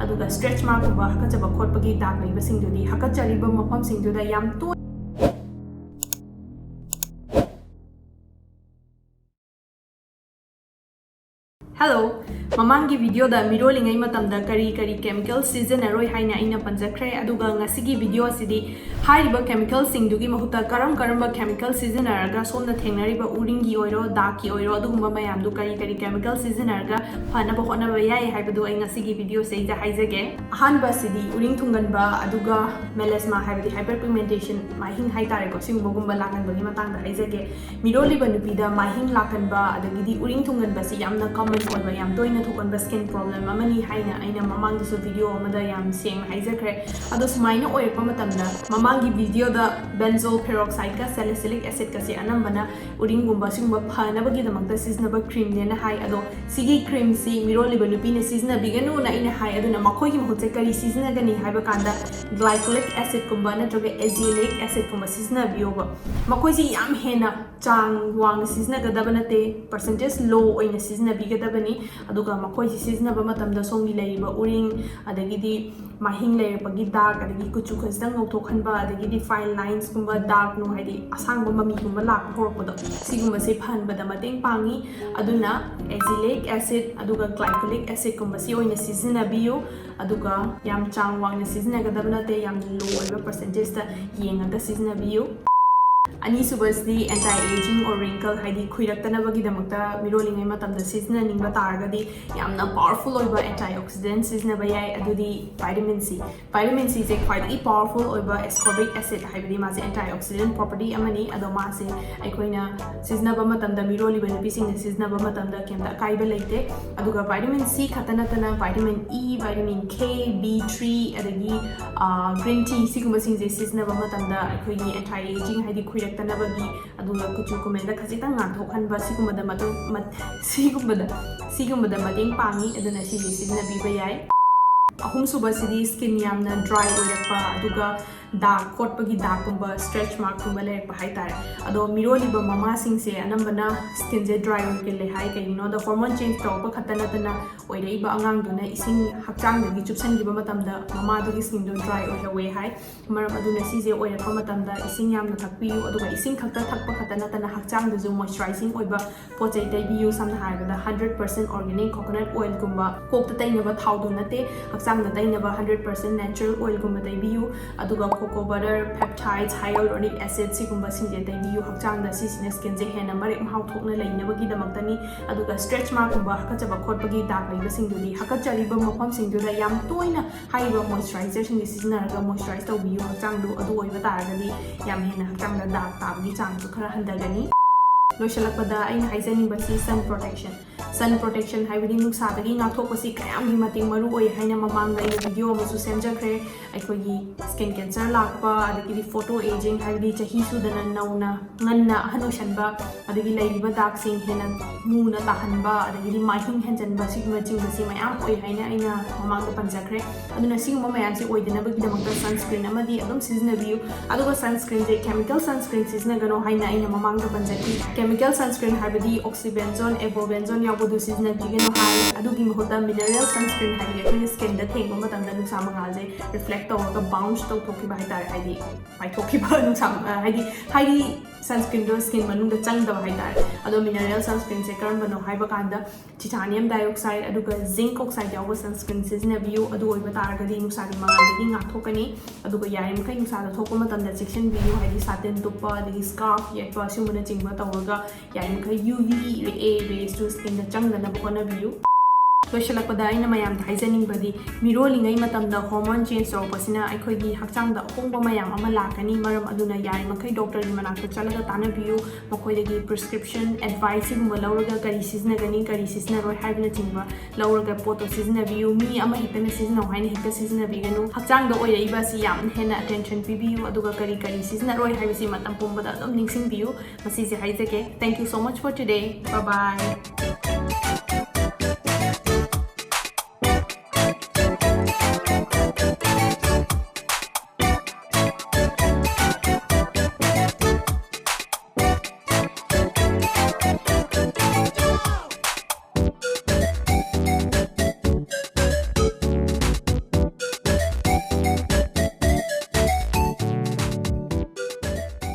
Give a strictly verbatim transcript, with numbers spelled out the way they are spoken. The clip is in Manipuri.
ꯑꯗꯨꯒ stretch markꯀꯨꯝꯕ ꯍꯥꯀꯠꯆꯕ ꯈꯣꯠꯄꯒꯤ ꯗꯥꯛ ꯂꯩꯕꯁꯤꯡꯗꯨꯗꯤ ꯍꯥꯀꯠꯆꯔꯤꯕ ꯃꯐꯝꯁꯤꯡꯗꯨꯗ ꯌꯥꯝ ꯇꯣꯏ Hello! ꯃꯃꯥꯡꯒꯤ videoꯗ ꯃꯤꯔꯣꯜꯂꯤꯉꯩ ꯃꯇꯝꯗ ꯀꯔꯤ ꯀꯔꯤ chemical ꯁꯤꯖꯤꯟꯅꯔꯣꯏ ꯍꯥꯏꯅ ꯑꯩꯅ ꯄꯟꯖꯈ꯭ꯔꯦ, ꯑꯗꯨꯒ ꯉꯁꯤꯒꯤ video ꯑꯁꯤꯗꯤ ꯍꯥꯏꯔꯤꯕ chemicalꯁꯤꯡꯗꯨꯒꯤ ꯃꯍꯨꯠꯇ ꯀꯔꯝ ꯀꯔꯝꯕ chemical ꯁꯤꯖꯤꯟꯅꯔꯒ ꯁꯣꯝꯅ ꯊꯦꯡꯅꯔꯤꯕ ꯎꯔꯤꯡꯒꯤ ꯑꯣꯏꯔꯣ, ꯗꯥꯛꯀꯤ ꯑꯣꯏꯔꯣ, ꯑꯗꯨꯒꯨꯝꯕ ꯃꯌꯥꯝꯗꯨ ꯀꯔꯤ ꯀꯔꯤ chemical ꯁꯤꯖꯤꯟꯅꯔꯒ ꯐꯅꯕ ꯍꯣꯠꯅꯕ ꯌꯥꯏ ꯍꯥꯏꯕꯗꯨ ꯑꯩ ꯉꯁꯤꯒꯤ videoꯁꯤꯗ ꯍꯥꯏꯖꯒꯦ꯫ ꯑꯍꯥꯟꯕꯁꯤꯗꯤ ꯎꯔꯤꯡ ꯊꯨꯡꯒꯟꯕ, ꯑꯗꯨꯒ melasma ꯍꯥꯏꯕꯗꯤ hyperpigmentation, ꯃꯥꯏꯍꯤꯡ ꯍꯥꯏꯇꯥꯔꯦꯀꯣ, ꯁꯤꯒꯨꯝꯕꯒꯨꯝꯕ ꯂꯥꯛꯍꯟꯕꯒꯤ ꯃꯇꯥꯡꯗ ꯍꯥꯏꯖꯒꯦ꯫ ꯃꯤꯔꯣꯜꯂꯤꯕ ꯅꯨꯄꯤꯗ ꯃꯥꯏꯍꯤꯡ ꯂꯥꯛꯀꯟꯕ ꯑꯗꯒꯤꯗꯤ ꯎꯔꯤꯡ ꯊꯨꯡꯒꯟꯕꯁꯤ ꯌꯥꯝꯅ common ꯑꯣꯏꯕ, ꯌꯥꯝ ꯇꯣꯏꯅ ꯊꯣꯛꯀꯟꯕ skin problem ꯑꯃꯅꯤ ꯍꯥꯏꯅ ꯑꯩꯅ ꯃꯃꯥꯡꯗꯁꯨ video ꯑꯃꯗ ꯌꯥꯝ ꯁꯦꯡꯅ ꯍꯥꯏꯖꯈ꯭ꯔꯦ꯫ ꯑꯗꯣ ꯁꯨꯃꯥꯏꯅ ꯑꯣꯏꯔꯛꯄ ꯃꯇꯝꯗ ꯃꯃꯥꯡꯒꯤ videoꯗ benzoyl peroxideꯀ salicylic acidꯀꯁꯦ ꯑꯅꯝꯕꯅ ꯎꯔꯤꯡꯒꯨꯝꯕ ꯁꯤꯒꯨꯝꯕ ꯐꯅꯕꯒꯤꯗꯃꯛꯇ ꯁꯤꯖꯤꯟꯅꯕ creamꯅꯦꯅ ꯍꯥꯏ꯫ ꯑꯗꯣ ꯁꯤꯒꯤ creamꯁꯤ ꯃꯤꯔꯣꯜꯂꯤꯕ ꯅꯨꯄꯤꯅ ꯁꯤꯖꯤꯟꯅꯕꯤꯒꯅꯨꯅ ꯑꯩꯅ ꯍꯥꯏ꯫ ꯑꯗꯨꯅ ꯃꯈꯣꯏꯒꯤ ꯃꯍꯨꯠꯁꯦ ꯀꯔꯤ ꯁꯤꯖꯤꯟꯅꯒꯅꯤ ꯍꯥꯏꯕ ꯀꯥꯟꯗ glycolic acidꯀꯨꯝꯕ ꯅꯠꯇ꯭ꯔꯒ azelaic acidꯀꯨꯝꯕ ꯁꯤꯖꯤꯟꯅꯕꯤꯌꯣꯕ꯫ ꯃꯈꯣꯏꯁꯤ ꯌꯥꯝ ꯍꯦꯟꯅ ꯆꯥꯡ ꯋꯥꯡꯅ ꯁꯤꯖꯤꯟꯅꯒꯗꯕ ꯅꯠꯇꯦ, percentage low ꯑꯣꯏꯅ ꯁꯤꯖꯤꯟꯅꯕꯤꯒꯗꯕꯅꯤ꯫ ꯑꯗꯨꯒ ꯃꯈꯣꯏꯁꯤ ꯁꯤꯖꯤꯟꯅꯕ ꯃꯇꯝꯗ ꯁꯣꯝꯒꯤ ꯂꯩꯔꯤꯕ ꯎꯔꯤꯡ, ꯑꯗꯒꯤꯗꯤ ꯃꯥꯏꯍꯤꯡ ꯂꯩꯔꯛꯄꯒꯤ ꯗꯥꯛ, ꯑꯗꯒꯤꯗꯤ ꯀꯨꯆꯨ ꯈꯖꯤꯛꯇꯪ ꯉꯧꯊꯣꯛꯍꯟꯕ, ꯑꯗꯒꯤꯗꯤ fine linesꯀꯨꯝꯕ, ꯗꯥꯛ ꯅꯨꯡ, ꯍꯥꯏꯗꯤ ꯑꯁꯥꯡꯕ ꯃꯃꯤꯒꯨꯝꯕ ꯂꯥꯛꯄ ꯍꯧꯔꯛꯄꯗꯣ, ꯁꯤꯒꯨꯝꯕꯁꯦ ꯐꯍꯟꯕꯗ ꯃꯇꯦꯡ ꯄꯥꯡꯉꯤ꯫ ꯑꯗꯨꯅ azelaic acid ꯑꯗꯨꯒ glycolic acidꯀꯨꯝꯕꯁꯤ ꯑꯣꯏꯅ ꯁꯤꯖꯤꯟꯅꯕꯤꯌꯨ꯫ ꯑꯗꯨꯒ ꯌꯥꯝ ꯆꯥꯡ ꯋꯥꯡꯅ ꯁꯤꯖꯤꯟꯅꯒꯗꯕ ꯅꯠꯇꯦ, ꯌꯥꯝꯅ low ꯑꯣꯏꯕ percentageꯇ ꯌꯦꯡꯉꯒ ꯁꯤꯖꯤꯟꯅꯕꯤꯌꯨ꯫ ꯑꯅꯤꯁꯨꯕꯁꯤꯗꯤ anti aging or wrinkle, ꯍꯥꯏꯗꯤ ꯈꯨꯏꯔꯛꯇꯅꯕꯒꯤꯗꯃꯛꯇ ꯃꯤꯔꯣꯜꯂꯤꯉꯩ ꯃꯇꯝꯗ ꯁꯤꯖꯤꯟꯅꯅꯤꯡꯕ ꯇꯥꯔꯒꯗꯤ ꯌꯥꯝꯅ powerful ꯑꯣꯏꯕ antioxidant ꯁꯤꯖꯤꯟꯅꯕ ꯌꯥꯏ, ꯑꯗꯨꯗꯤ vitamin C꯫ Vitamin Cꯁꯦ ꯈ꯭ꯋꯥꯏꯗꯒꯤ powerful ꯑꯣꯏꯕ ascorbic acid, ꯍꯥꯏꯕꯗꯤ ꯃꯥꯁꯦ antioxidant property ꯑꯃꯅꯤ꯫ ꯑꯗꯣ ꯃꯥꯁꯦ ꯑꯩꯈꯣꯏꯅ ꯁꯤꯖꯤꯟꯅꯕ ꯃꯇꯝꯗ, ꯃꯤꯔꯣꯜꯂꯤꯕ ꯅꯨꯄꯤꯁꯤꯡꯅ ꯁꯤꯖꯤꯟꯅꯕ ꯃꯇꯝꯗ ꯀꯩꯝꯇ ꯑꯀꯥꯏꯕ ꯂꯩꯇꯦ꯫ ꯑꯗꯨꯒ vitamin C ꯈꯛꯇ ꯅꯠꯇꯅ vitamin E, vitamin K, B three, ꯑꯗꯒꯤ green tea, ꯁꯤꯒꯨꯝꯕꯁꯤꯡꯁꯦ ꯁꯤꯖꯤꯟꯅꯕ ꯃꯇꯝꯗ ꯑꯩꯈꯣꯏꯒꯤ anti aging, ꯍꯥꯏꯗꯤ ꯈꯨꯏꯔꯛꯇꯅꯕꯒꯤ, ꯑꯗꯨꯒ ꯀꯨꯆꯨ ꯀꯨꯃꯦꯟꯗ ꯈꯖꯤꯛꯇꯪ ꯉꯥꯟꯊꯣꯛꯍꯟꯕ, ꯁꯤꯒꯨꯝꯕꯗ ꯃꯇꯨꯡ ꯃꯠ- ꯁꯤꯒꯨꯝꯕꯗ ꯁꯤꯒꯨꯝꯕꯗ ꯃꯇꯦꯡ ꯄꯥꯡꯉꯤ꯫ ꯑꯗꯨꯅ ꯁꯤꯁꯦ ꯁꯤꯖꯤꯟꯅꯕꯤꯕ ꯌꯥꯏ꯫ ꯑꯍꯨꯝꯁꯨꯕꯁꯤꯗꯤ skin ꯌꯥꯝꯅ dry ꯑꯣꯏꯔꯛꯄ, ꯑꯗꯨꯒ ꯗꯥꯛ ꯈꯣꯠꯄꯒꯤ ꯗꯥꯛꯀꯨꯝꯕ, stretch markꯀꯨꯝꯕ ꯂꯩꯔꯛꯄ ꯍꯥꯏꯇꯥꯔꯦ꯫ ꯑꯗꯣ ꯃꯤꯔꯣꯜꯂꯤꯕ ꯃꯃꯥꯁꯤꯡꯁꯦ ꯑꯅꯝꯕꯅ skinꯁꯦ dry ꯑꯣꯏꯒꯜꯂꯦ ꯍꯥꯏ꯫ ꯀꯩꯒꯤꯅꯣꯗ hormone change ꯇꯧꯔꯛꯄ ꯈꯛꯇ ꯅꯠꯇꯅ ꯑꯣꯏꯔꯛꯏꯕ ꯑꯉꯥꯡꯗꯨꯅ ꯏꯁꯤꯡ ꯍꯛꯆꯥꯡꯗꯒꯤ ꯆꯨꯞꯁꯤꯟꯈꯤꯕ ꯃꯇꯝꯗ ꯃꯃꯥꯗꯨꯒꯤ skinꯗꯣ dry ꯑꯣꯏꯍꯧꯋꯦ ꯍꯥꯏ꯫ ꯃꯔꯝ ꯑꯗꯨꯅ ꯁꯤꯁꯦ ꯑꯣꯏꯔꯛꯄ ꯃꯇꯝꯗ ꯏꯁꯤꯡ ꯌꯥꯝꯅ ꯊꯛꯄꯤꯌꯨ, ꯑꯗꯨꯒ ꯏꯁꯤꯡ ꯈꯛꯇ ꯊꯛꯄ ꯈꯛꯇ ꯅꯠꯇꯅ ꯍꯛꯆꯥꯡꯗꯁꯨ moisturizing ꯑꯣꯏꯕ ꯄꯣꯠ ꯆꯩ ꯇꯩꯕꯤꯌꯨ꯫ ꯁꯝꯅ ꯍꯥꯏꯔꯕꯗ hundred percent organic coconut oilꯒꯨꯝꯕ, ꯀꯣꯛꯇ ꯇꯩꯅꯕ ꯊꯥꯎꯗꯨ ꯅꯠꯇꯦ, ꯍꯛꯆꯥꯡꯗ ꯇꯩꯅꯕ hundred percent natural oilꯒꯨꯝꯕ ꯇꯩꯕꯤꯌꯨ꯫ ꯑꯗꯨꯒ cocoa butter, peptides, hyaluronic acid ꯁꯤꯒꯨꯝꯕꯁꯤꯡꯁꯦ ꯇꯩꯕꯤꯌꯨ ꯍꯛꯆꯥꯡꯗ꯫ ꯁꯤꯁꯤꯅ skinꯁꯦ ꯍꯦꯟꯅ ꯃꯔꯦꯛ ꯃꯍꯥꯎ ꯊꯣꯛꯅ ꯂꯩꯅꯕꯒꯤꯗꯃꯛꯇꯅꯤ꯫ ꯑꯗꯨꯒ stretch markꯀꯨꯝꯕ ꯍꯥꯀꯠꯆꯕ ꯈꯣꯠꯄꯒꯤ ꯗꯥꯛ ꯂꯩꯕꯁꯤꯡꯗꯨꯗꯤ ꯍꯥꯀꯠꯆꯔꯤꯕ ꯃꯐꯝꯁꯤꯡꯗꯨꯗ ꯌꯥꯝ ꯇꯣꯏꯅ ꯍꯥꯏꯔꯤꯕ moisturizer ꯁꯤꯡꯁꯦ ꯁꯤꯖꯤꯟꯅꯔꯒ moisturize ꯇꯧꯕꯤꯌꯨ ꯍꯛꯆꯥꯡꯗꯨ꯫ ꯑꯗꯨ ꯑꯣꯏꯕ ꯇꯥꯔꯒꯗꯤ ꯌꯥꯝ ꯍꯦꯟꯅ ꯍꯛꯆꯥꯡꯗ ꯗꯥꯛ ꯇꯥꯕꯒꯤ ꯆꯥꯡꯁꯨ ꯈꯔ ꯍꯟꯊꯒꯅꯤ꯫ ꯂꯣꯏꯁꯤꯜꯂꯛꯄꯗ ꯑꯩꯅ ꯍꯥꯏꯖꯅꯤꯡꯕꯁꯤ sun protection꯫ Sun protection ꯍꯥꯏꯕꯗꯤ ꯅꯨꯡꯁꯥꯗꯒꯤ ꯉꯥꯛꯊꯣꯛꯄꯁꯤ ꯀꯌꯥꯝꯒꯤ ꯃꯇꯤꯛ ꯃꯔꯨ ꯑꯣꯏ ꯍꯥꯏꯅ ꯃꯃꯥꯡꯗ ꯑꯩꯅ video ꯑꯃꯁꯨ ꯁꯦꯝꯖꯈ꯭ꯔꯦ꯫ ꯑꯩꯈꯣꯏꯒꯤ skin cancer ꯂꯥꯛꯄ, ꯑꯗꯒꯤꯗꯤ photo aging ꯍꯥꯏꯕꯗꯤ ꯆꯍꯤ ꯁꯨꯗꯅ ꯅꯧꯅ ꯉꯟꯅ ꯑꯍꯟ ꯑꯣꯏꯁꯟꯕ, ꯑꯗꯒꯤ ꯂꯩꯔꯤꯕ ꯗꯥꯛꯁꯤꯡ ꯍꯦꯟꯅ ꯃꯨꯅ ꯇꯥꯍꯟꯕ, ꯑꯗꯒꯤꯗꯤ ꯃꯥꯏꯍꯤꯡ ꯍꯦꯟꯖꯟꯕ, ꯁꯤꯒꯨꯝꯕꯁꯤꯡꯁꯦ ꯃꯌꯥꯝ ꯑꯣꯏ ꯍꯥꯏꯅ ꯑꯩꯅ ꯃꯃꯥꯡꯗ ꯄꯟꯖꯈ꯭ꯔꯦ꯫ ꯑꯗꯨꯅ ꯁꯤꯒꯨꯝꯕ ꯃꯌꯥꯝꯁꯦ ꯑꯣꯏꯗꯅꯕꯒꯤꯗꯃꯛꯇ sunscreen ꯑꯃꯗꯤ ꯑꯗꯨꯝ ꯁꯤꯖꯤꯟꯅꯕꯤꯌꯨ꯫ ꯑꯗꯨꯒ sunscreenꯁꯦ chemical sunscreen ꯁꯤꯖꯤꯟꯅꯒꯅꯣ ꯍꯥꯏꯅ ꯑꯩꯅ ꯃꯃꯥꯡꯗ ꯄꯟꯖꯈꯤ꯫ Chemical sunscreen ꯍꯥꯏꯕꯗꯤ oxybenzone, avobenzone ꯌꯥꯎꯕꯗꯨ ꯁꯤꯖꯤꯟꯅꯕꯤꯒꯅꯨ ꯍꯥꯏ꯫ ꯑꯗꯨꯒꯤ ꯃꯍꯨꯠꯇ mineral sunscreen ꯍꯥꯏꯕꯗꯤ ꯑꯩꯈꯣꯏꯅ skinꯗ ꯊꯦꯡꯕ ꯃꯇꯝꯗ ꯅꯨꯡꯁꯥ ꯃꯉꯥꯜꯁꯦ reflect ꯇꯧꯔꯒ bounce ꯇꯧꯊꯣꯛꯈꯤꯕ ꯍꯥꯏꯇꯥꯔꯦ, ꯍꯥꯏꯗꯤ ꯄꯥꯏꯊꯣꯛꯈꯤꯕ ꯅꯨꯡꯁꯥ, ꯑ, ꯍꯥꯏꯗꯤ, ꯍꯥꯏꯗꯤ sunscreenꯗꯣ skin ꯃꯅꯨꯡꯗ ꯆꯪꯗꯕ ꯍꯥꯏꯇꯥꯔꯦ꯫ ꯑꯗꯣ mineral sunscreenꯁꯦ ꯀꯔꯝꯕꯅꯣ ꯍꯥꯏꯕ ꯀꯥꯟꯗ titanium dioxide ꯑꯗꯨꯒ zinc oxide ꯌꯥꯎꯕ sunscreen ꯁꯤꯖꯤꯟꯅꯕꯤꯌꯨ꯫ ꯑꯗꯨ ꯑꯣꯏꯕ ꯇꯥꯔꯒꯗꯤ ꯅꯨꯡꯁꯥꯒꯤ ꯃꯉꯥꯜꯗꯒꯤ ꯉꯥꯛꯊꯣꯛꯀꯅꯤ꯫ ꯑꯗꯨꯒ ꯌꯥꯔꯤꯃꯈꯩ ꯅꯨꯡꯁꯥꯗ ꯊꯣꯛꯄ ꯃꯇꯝꯗ ꯆꯦꯛꯁꯤꯟꯕꯤꯌꯨ, ꯍꯥꯏꯗꯤ ꯁꯥꯇꯤꯟ ꯇꯨꯞꯄ, ꯑꯗꯒꯤ scarf ꯌꯦꯠꯄ, ꯑꯁꯤꯒꯨꯝꯕꯅꯆꯤꯡꯕ ꯇꯧꯔꯒ ꯌꯥꯔꯤꯃꯈꯩ UV A raysꯇꯨ skinꯗ ꯆꯪꯗꯅꯕ ꯍꯣꯠꯅꯕꯤꯌꯨ꯫ ꯂꯣꯏꯁꯤꯜꯂꯛꯄꯗ ꯑꯩꯅ ꯃꯌꯥꯝꯗ ꯍꯥꯏꯖꯅꯤꯡꯕꯗꯤ, ꯃꯤꯔꯣꯜꯂꯤꯉꯩ ꯃꯇꯝꯗ hormone change ꯇꯧꯔꯛꯄꯁꯤꯅ ꯑꯩꯈꯣꯏꯒꯤ ꯍꯛꯆꯥꯡꯗ ꯑꯍꯣꯡꯕ ꯃꯌꯥꯝ ꯑꯃ ꯂꯥꯛꯀꯅꯤ꯫ ꯃꯔꯝ ꯑꯗꯨꯅ ꯌꯥꯔꯤꯃꯈꯩ doctorꯒꯤ ꯃꯅꯥꯛꯇ ꯆꯠꯂꯒ ꯇꯥꯟꯅꯕꯤꯌꯨ꯫ ꯃꯈꯣꯏꯗꯒꯤ prescription advice ꯁꯤꯒꯨꯝꯕ ꯂꯧꯔꯒ ꯀꯔꯤ ꯁꯤꯖꯤꯟꯅꯒꯅꯤ, ꯀꯔꯤ ꯁꯤꯖꯤꯟꯅꯔꯣꯏ ꯍꯥꯏꯕꯅꯆꯤꯡꯕ ꯂꯧꯔꯒ ꯄꯣꯠꯇꯣ ꯁꯤꯖꯤꯟꯅꯕꯤꯌꯨ꯫ ꯃꯤ ꯑꯃ ꯍꯦꯛꯇꯅ ꯁꯤꯖꯤꯟꯅꯧ ꯍꯥꯏꯅ ꯍꯦꯛꯇ ꯁꯤꯖꯤꯟꯅꯕꯤꯒꯅꯨ꯫ ꯍꯛꯆꯥꯡꯗ ꯑꯣꯏꯔꯛꯏꯕ ꯑꯁꯤ ꯌꯥꯝꯅ ꯍꯦꯟꯅ attention ꯄꯤꯕꯤꯌꯨ, ꯑꯗꯨꯒ ꯀꯔꯤ ꯀꯔꯤ ꯁꯤꯖꯤꯟꯅꯔꯣꯏ ꯍꯥꯏꯕꯁꯤ ꯃꯇꯝ ꯄꯨꯝꯕꯗ ꯑꯗꯨꯝ ꯅꯤꯡꯁꯤꯡꯕꯤꯌꯨ꯫ ꯃꯁꯤꯁꯦ ꯍꯥꯏꯖꯒꯦ꯫ Thank you so much for today. Bye bye.